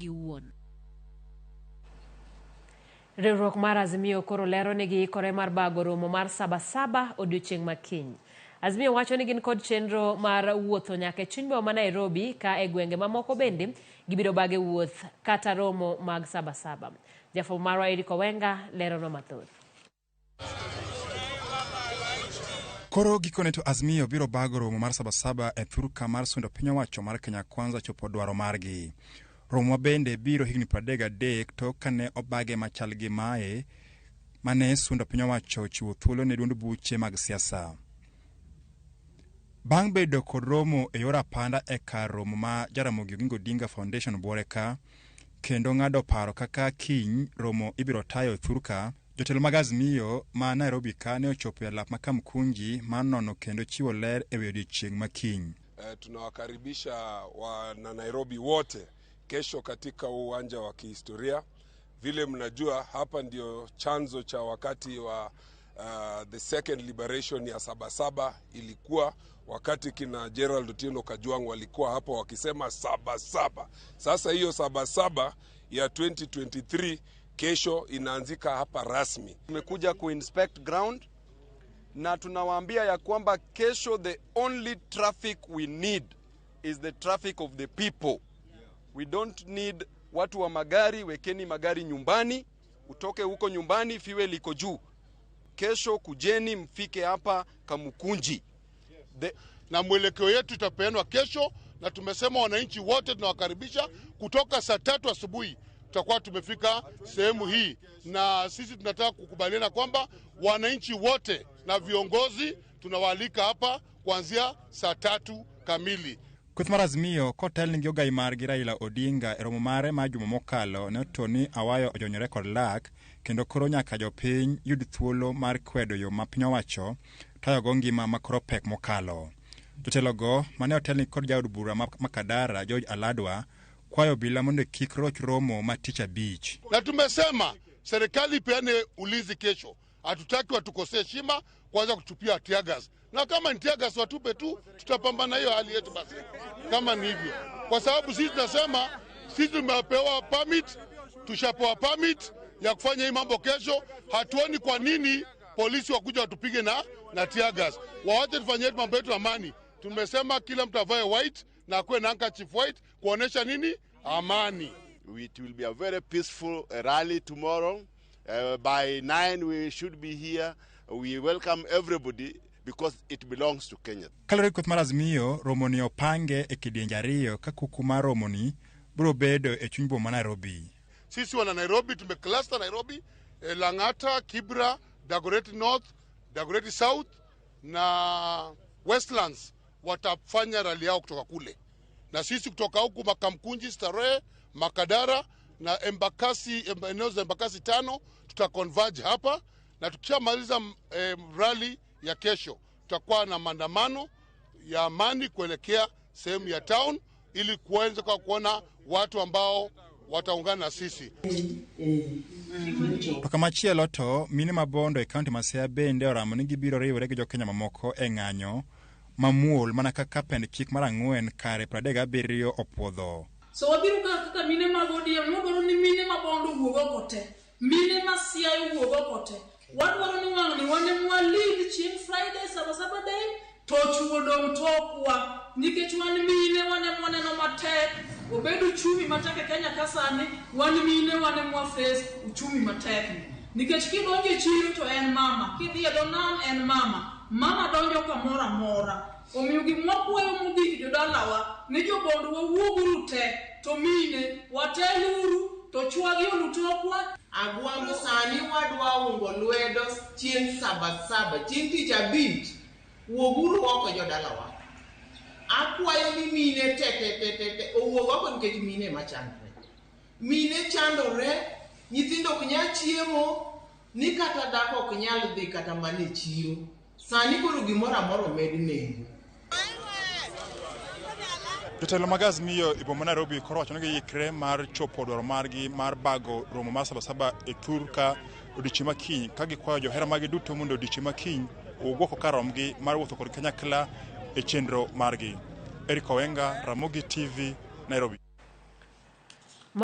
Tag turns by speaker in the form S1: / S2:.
S1: giwuon.
S2: Riwruok mar Azimio koro lero ni giikore mar bago romo mar Sabasaba odiochieng' ma kiny. Azimio wacho ni gin kod chenro mar wuotho nyaka e chuny boma ma Nairobi ka e gwenge mamoko bende gibiro bage wuoth kata romo mag Sabasaba. Jafwambo marwa Eric Owenga leronwa mathoth.
S3: Koro gikone to Azimio biro bago romo mar Sabasaba e thurka mar sundo piny owacho mar Kenya Kwanza chopo dwaro margi. Romo ma bende biro higni 33 tok kane obage machal gi mae mane sundo piny owacho ochiwo thuolo ne duond buche mag siasa. Bang' bedo kod romo e yor apanda e kar romo ma Jaramogi Oginga Odinga Foundation Buore ka, kendo ng'ado paro kaka kiny romo ibiro tayo e thurka, jotelo mag Azimio ma Nairobi ka ne ochopo e alap ma Kamkunji mar nono kendo chiwo ler e wi odiochieng' ma kiny.
S4: Tunawakaribisha wana Nairobi wote kesho katika uwanja wa kihistoria. Vile mnajua hapa ndio chanzo cha wakati wa the second liberation ya Sabasaba ilikuwa wakati kina Gerald Otieno Kajwang' walikuwa hapo wakisema Sabasaba. Sasa hiyo Sabasaba ya 2023 kesho inaanzika hapa rasmi.
S5: Tumekuja kuinspect ground na tunawaambia ya kwamba kesho the only traffic we need is the traffic of the people. We don't need watu wa magari, wekeni magari nyumbani, utoke huko nyumbani, fuel iko juu. Kesho kujeni mfike hapa Kamukunji.
S6: Na mwelekeo yetu itapeanwa kesho, na tumesema wananchi wote tunawakaribisha kutoka saa 3 asubuhi tutakuwa tumefika sehemu hii, na sisi tunataka kukubaliana kwamba wananchi wote na viongozi tunawaalika hapa kuanzia saa 3 kamili.
S3: Kweth mar Azimio kotelnigi gi ogai margi Raila Odinga e romo mare mar juma mokalo ne oto ni Awayo ojonyore kod lak kendo koro nyaka jopiny yud thuolo mar kwedo yo ma piny owacho tayogo ngima ma koro pek mokalo. Jotelogo mane otelnigi kod jaod bura ma Makadara George Aladwa kwayo obila mondo kik roch romo ma tich abich.
S6: Na tumesema serikali ipeane ulinzi kesho, hatutaki watukosee heshima kuanza kutupia tear gas, na kama ni tear gas watupe tu, tutapambana hiyo hali yetu basi kama ni hivyo, kwa sababu sisi tunasema sisi tumepewa permit, tushapewa permit ya kufanya hii mambo kesho. Hatuoni kwa nini polisi wakuja watupige na tear gas. Waache tufanye mambo yetu amani. Tumesema kila mtu avae white na akuwe na handkerchief white kuonesha nini? Amani.
S7: It will be a very peaceful rally tomorrow. By 9 we should be here. We welcome everybody because it belongs to Kenya.
S3: Kaluwore gi kweth mar Azimio, romoni opange e kidienje ariyo ka kuku mar romoni biro bedo e chuny boma ma Nairobi.
S6: Sisi wana Nairobi tumecluster Nairobi, Lang'ata, Kibra, Dagoretti North, Dagoretti South na Westlands watafanya rally yao kutoka kule, na sisi kutoka huku Makamkunji, Starehe, Makadara na Embakasi, eneo za Embakasi 5 tuta converge hapa, na tukishamaliza rally ya kesho tutakuwa na maandamano ya amani kuelekea sehemu ya town ili kuweza kuona watu ambao wataungana na sisi.
S3: To kamachielo to mine mabondo e kaunti ma Siaya bende oramo ni gibiro riwore gi jokenya mamoko e ng'anyo mamuol mana kaka pend chik mar 4 kare 37 opuodho.
S8: So wabiro ka kaka mine mag ODM, wadwaro ni mine mabondo owuog oko te, mine ma Siaya owuog oko te. Wadwaro ni wang'ni wan ema walid chieng' Friday Sabasaba Day to chwo dong' tokwa nikech wan mine wan ema waneno matek, obed uchumi matek e Kenya ka sani, wan mine wan ema wa face uchumi matek ni. Nikech kidonjo e chiro to en mama, kidhi e dho nam en mama, mama donjo kamoro amora. Omiyo gima wakwayo mogik jodalawa ni jobondo wawuoguru te to mine wateluru to chwagi olu tokwa.
S9: Agwambo sani wadwa ungo lwedo chieng' Sabasaba, chieng' tich abich, wuoguru oko jodalawa. Akwayo ni mine te te te te te owuog oko nikech mine ema chandore. Mine chandore, nyithindo ok nyal chiemo, ni kata dhako ok nyal dhi kata mana e chiro. Sani koro gimoro amora omed nengo.
S3: Jotelo mag Azimio e boma ma Nairobi koro wacho ni giikre mar chopo dwaro margi mar bago romo mar Sabasaba e thur ka odiochieng' ma kiny, ka gikwayo johera maggi duto mondo odiochieng' ma kiny owuog oko kar romgi mar wuotho kod kanyakla e chenro margi. Eric Owenga, Ramogi TV, Nairobi.